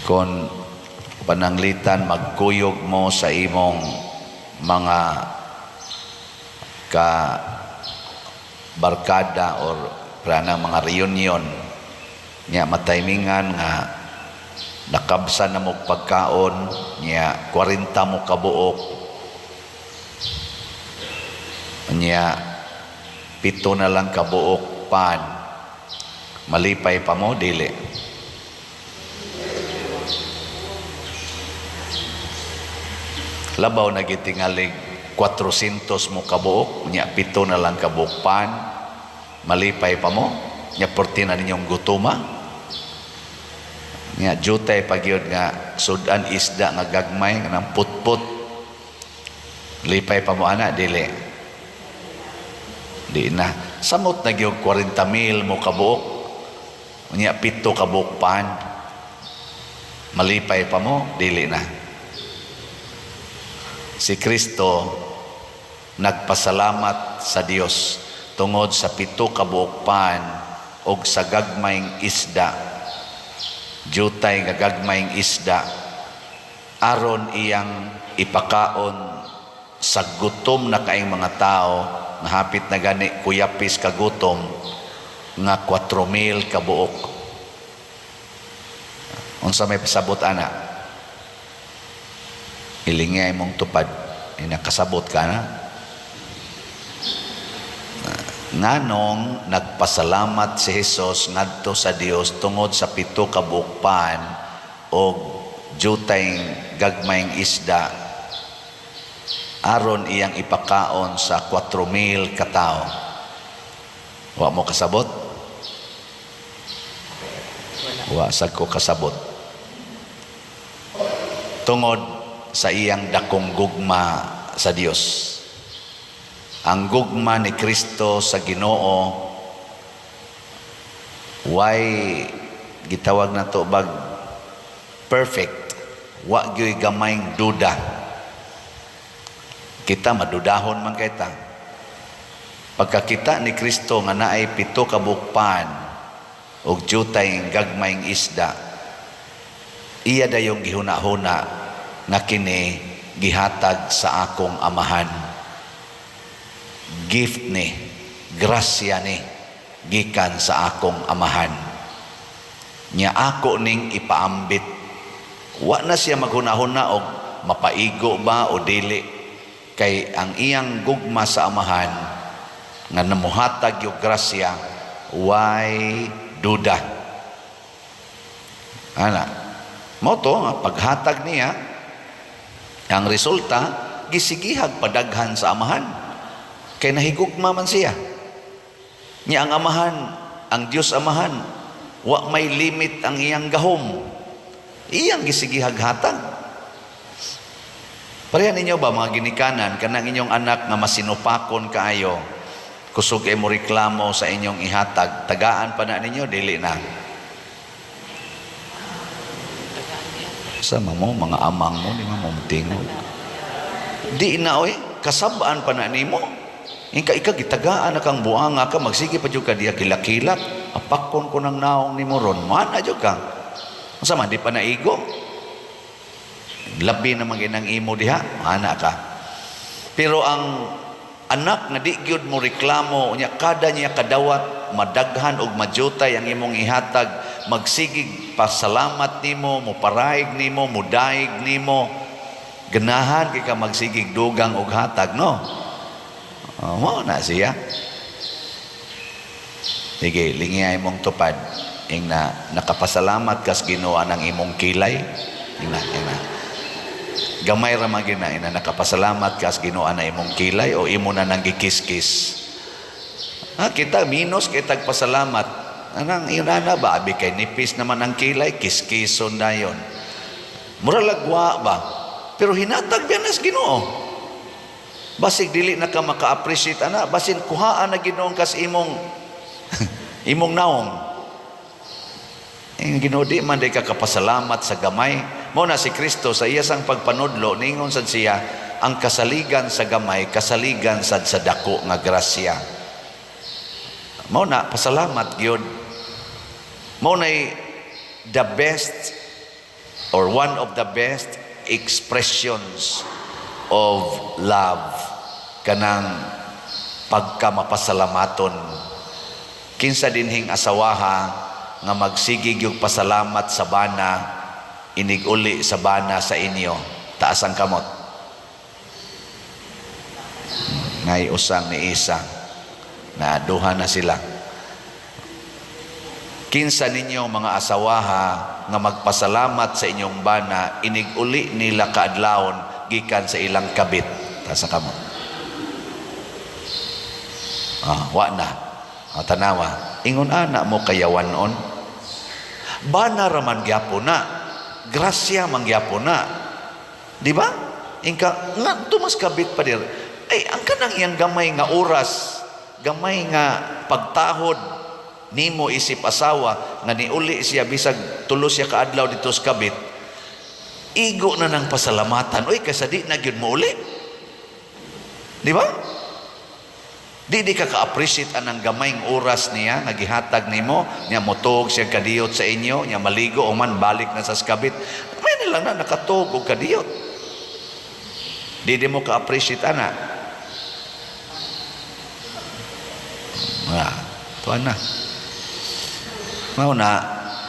Kung pananglitan magkuyog mo sa imong mga ka barkada or pranang mga reunion niya, mataymingan nga nakabsa na mo pagkaon niya, 40 mo kabuok niya, 7 na lang kabuok pan, malipay pa mo, dili? Labaw na gitingalig 400 mo kabuok nya, 7 na lang kabuok pan, malipay pa mo nya? Porti na ninyong gutuma nya, jutay pa gyud nga sudan isda nga gagmay kanang putput, lipay pa mo ana, dili? Di na. Samot na gyud 40 mil mo kabuok nya, 7 kabuok pan, malipay pa mo, dili na? Si Kristo nagpasalamat sa Dios tungod sa 7 kabuok pan og sa gagmayng isda, jutay nga gagmayng isda, aron iyang ipakaon sa gutom na kaing mga tao nga hapit na gani kuyapis kagutom nga 4,000 kabuok. Unsa may pasabot ana? Ilingay mong tupad, inakasabot ka na nganong nagpasalamat si Jesus ngadto sa Dios tungod sa 7 kabuok pan og jutay gagmayng isda aron iyang ipakaon sa 4,000 katao? Wa mo kasabot? Wa sad ko kasabot. Tungod sa iyang dakong gugma sa Dios. Ang gugma ni Kristo sa Ginoo way gitawag na to bag perfect, wa gyoy gamayng duda. Kita madudahon man kay ta. Pagkakita ni Kristo nga naay 7 kabuok pan ug jutay gagmayng isda, iya dayong gihuna-huna nga kini gihatag sa akong Amahan, gift ni, grasya ni gikan sa akong Amahan nya, ako ning ipaambit. Wa na siya maghunahuna og mapaigo ba o dili, kay ang iyang gugma sa Amahan nga namuhatag yung grasya way duda ana. Mo to paghatag niya, ang resulta gisigihag padaghan sa Amahan kay nahigugma man siya niya. Ang Amahan, ang Dios Amahan, wa may limit ang iyang gahom, iyang gisigihag hatag. Pareha ninyo ba, mga ginikanan, kanang inyong anak nga masinupakon kaayo, kusog mo reklamo sa inyong ihatag, tagaan pa na ninyo, dili na? Sama mo, mga amang mo, di mo tingog. Di na oy, kasabaan pa na nimo. Inka ika gitagaan na kang buanga ka, magsige pa jud ka diya kilakilat. Apakon ko ng naong nimo ron, mana jud ka. Unsa man, di pa naigo. Labi na ginang imo diha, mana ka. Pero ang anak nga di gyud mo reklamo unya, kada niya kadawat madaghan og majutay ang imong ihatag, magsigig pasalamat nimo, moparaig nimo, mudaig nimo, ganahan kay ka magsigig dugang og hatag, no? Oh, mo na siya. Sige, lingiyay mong tupad. Ing na nakapasalamat kas Ginoo ng imong kilay. Ing na, ing na. Gamay ra man gyud na ina, nakapasalamat kas Ginoo na imong kilay o imo na nang gikiskis. Ha, kita minus kay tagpasalamat. Anang inana ba, abi kay nipis naman ang kilay, kiskison dayon. Mura lagwa ba? Pero hinatag biya nas Ginoo. Basig dili na ka maka-appreciate ana, basin kuhaan na Ginoo kas imong imong naong. Ang Ginoo, di man di ka kapasalamat sa gamay. Mo na si Kristo sa iyasang pagpanudlo ningon sad siya, ang kasaligan sa gamay, kasaligan sad sa dako nga grasya. Mao na pasalamat gyud. Mao nay the best or one of the best expressions of love, kanang pagka mapasalamaton. Kinsa dinhing asawaha nga magsige og pasalamat sa bana inig-uli sa bana sa inyo? Taas ang kamot. Ngay usang ni isa na duha na sila. Kinsa ninyo mga asawaha nga magpasalamat sa inyong bana inig-uli nila kaadlawon gikan sa ilang kabit? Taas ang kamot. Ah, wa na. Ah, tanawa. Ingon ana mo kayawanon. Bana raman gyapon na. Grasya man gyapon na. Di ba? Ingka nga tumas kabit pa dir. Ay, ang kanang iyang gamay nga oras, gamay nga pagtahod nimo isip asawa nga niuli siya bisag tulo siya kaadlaw dito sa kabit, igo na ng pasalamatan. Uy, kaysa di na gyud mo uli. Di ba? Di ka ka-appreciate anang gamayng oras niya nga gihatag nimo niya, motug siya kadiyot sa inyo niya, maligo o man, balik na sa kabit. May na lang na nakatug og kadiyot. Di mo ka-appreciate ana. Ah, tuan na. Mao na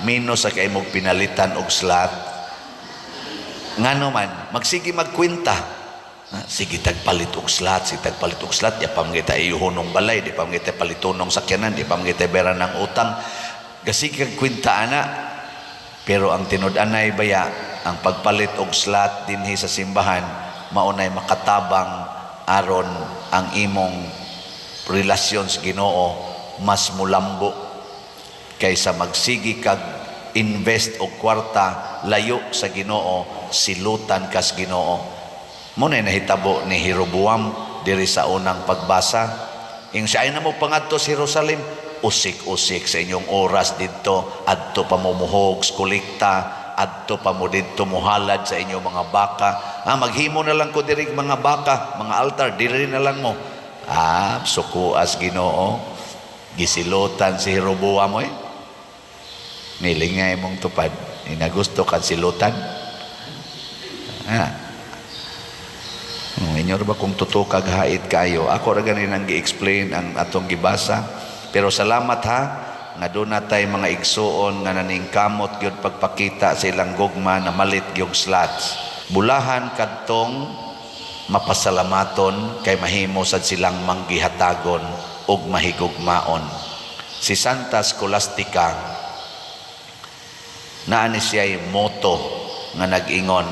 minus sa kay mong pinalitan og slot. Ngano man magsige magkwenta. Ah, sige tagpalit og slot, sige tagpalit og slot, di pa man kita iyuhonong balay, di pa man kita palitonong sakyanan, di pa man kita bayaran ng utang. Gasige kag kwenta ana. Pero ang tinud-anay baya, ang pagpalit og slot dinhi sa simbahan, maunay makatabang aron ang imong relasyon sa Ginoo mas mulambo kaysa magsigi kag invest og kwarta layo sa Ginoo, silutan kas Ginoo. Mo na nahitabo ni Jeroboam diri sa unang pagbasa. Ingon siya, "Ay na mo pangadto sa Jerusalem." Usik-usik sa inyong oras didto, adto pa mo muhog, kolekta, adto pa mo didto muhalad sa inyong mga baka. Ah, maghimo na lang ko diri mga baka, mga altar, diri na lang mo. Ah, sukuas Ginoo. Gisilutan si Jeroboam oy. Nilingay mong tupad. Inagusto kan silutan. Ah. Inyo ba kung totoo kag hait kayo? Ako ra gani nang gi-explain ang atong gibasa. Pero salamat ha nga doon natay mga igsuon nga naningkamot gyud pagpakita sa ilang gugma na malit gyud slots. Bulahan kadtong mapasalamaton kay mahimo sad silang manggihatagon ug mahigugmaon. Si Santa Scholastica, naa ni siya'y motto nga nag-ingon,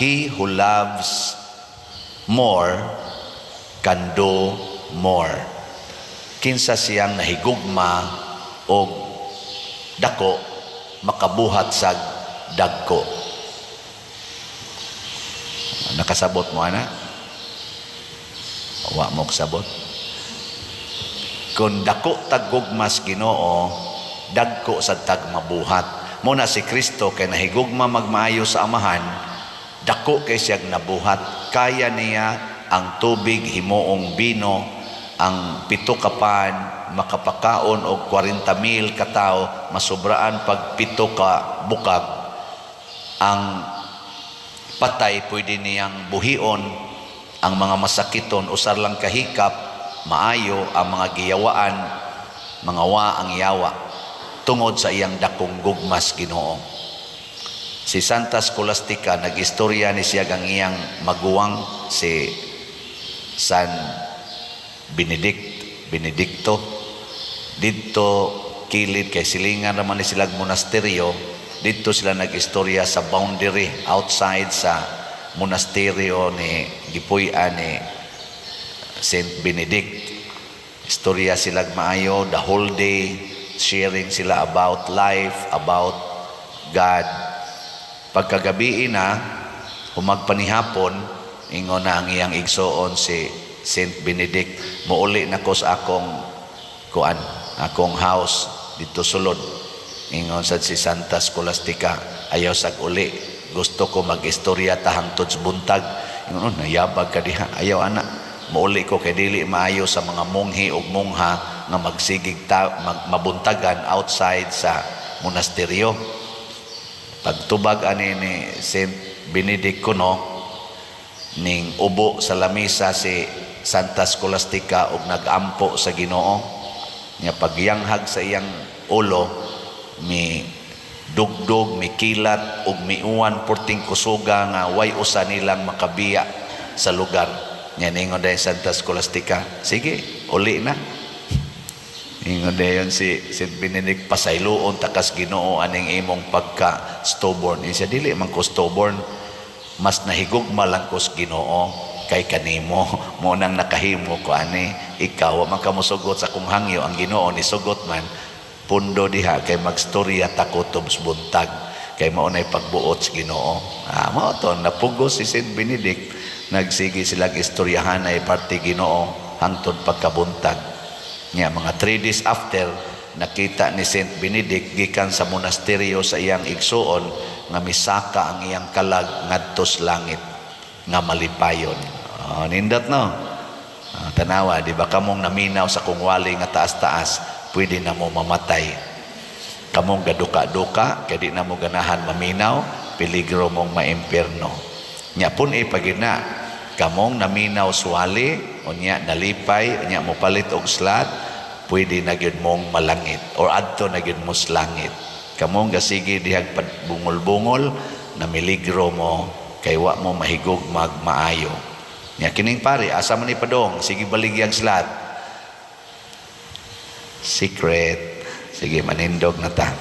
"He who loves more can do more." Kinsa siyang nahigugma og dako, makabuhat sa dagko. Nakasabot mo ana? Wa mo kasabot. Kung dako tag gugmas Ginoo, dagko sa tag mabuhat. Mo na si Kristo kay nahigugma magmaayo sa Amahan, dako kay siyag nabuhat. Kaya niya ang tubig himuong bino, ang pito ka pan makapakaon og 40 mil katao, masubraan pag pito ka bukag. Ang patay pwede niyang buhion, ang mga masakiton usar lang kahikap maayo, ang mga giyawaan mga wa ang yawa tungod sa iyang dakong gugmas Ginoo. Si Santa Scholastica, nag-istorya ni siya ang iyang maguwang si San Benedicto didto kilid kay silingan raman ni silag monasteryo. Didto sila nag-istorya sa boundary outside sa monasteryo ni gipuy-an ni Saint Benedict. Istorya sila maayo the whole day, sharing sila about life, about God. Pagkagabi na, humagpanihapon, ingon na ang iyang igsuon si Saint Benedict, "Muuli na ko sa akong kuan, akong house dito sulod." Ingon sad si Santa Scholastica, "Ayaw sag uli. Gusto ko mag-istorya ta hangtod sa buntag." Ingon, "Oh, nayabag ka diha." "Ayaw ana. Muuli ko kay dili maayo sa mga monghe ug mongha nga magsigig ta, mabuntagan outside sa monasteryo." Pagtubag ani ni Saint Benedict kuno, ning ubo sa lamisa si Santa Scholastica og nagampo sa Ginoo. Nya pagyanghag sa iyang ulo, mi dugdog, mi kilat ug miuwan porting kusuga nga way usa nilang makabiya sa lugar. Nya ningon dayon Santa Scholastica, "Sige, uli na." Ingon dayon si Saint Benedict, "Pasayloon ta kas Ginoo aning imong pagka stubborn." Siya, "Dili man ko stubborn, mas nahigugma lang ko sa Ginoo kay kanimo. Mo nang nakahimo ko ani. Ikaw wa man ka mosugot sa akong hangyo, ang Ginoo ni sugot man. Pundo diha kay magstorya ta kutob buntag kay mao nay pagbuot sa Ginoo." Ah, mao to napugos si Saint Benedict. Nagsige silang istoryahanay parte Ginoo hangtod pagkabuntag. Nya mga 3 days after, nakita ni Saint Benedict gikan sa monasteryo sa iyang igsuon nga misaka ang iyang kalag ngadto sa langit nga malipayon. Oh, nindot, no? Ah, tanawa, di ba kamong naminaw sa kung wali nga taas-taas, pwede na mo mamatay. Kamong gaduka-duka, kay di na mo ganahan maminaw, peligro mong maimpierno. Nya pun ipagina, kamong naminaw swali, unya nalipay, unya mo palit og slot, pwede na gyud mong malangit or adto na gyud mo sa langit. Kamong gasige dihag bungol-bungol, namiligro mo kay wa mo mahigog magmaayo. Nya kining pare, asa man ni padong, sige baligyang slot. Secret. Sige, manindog na ta.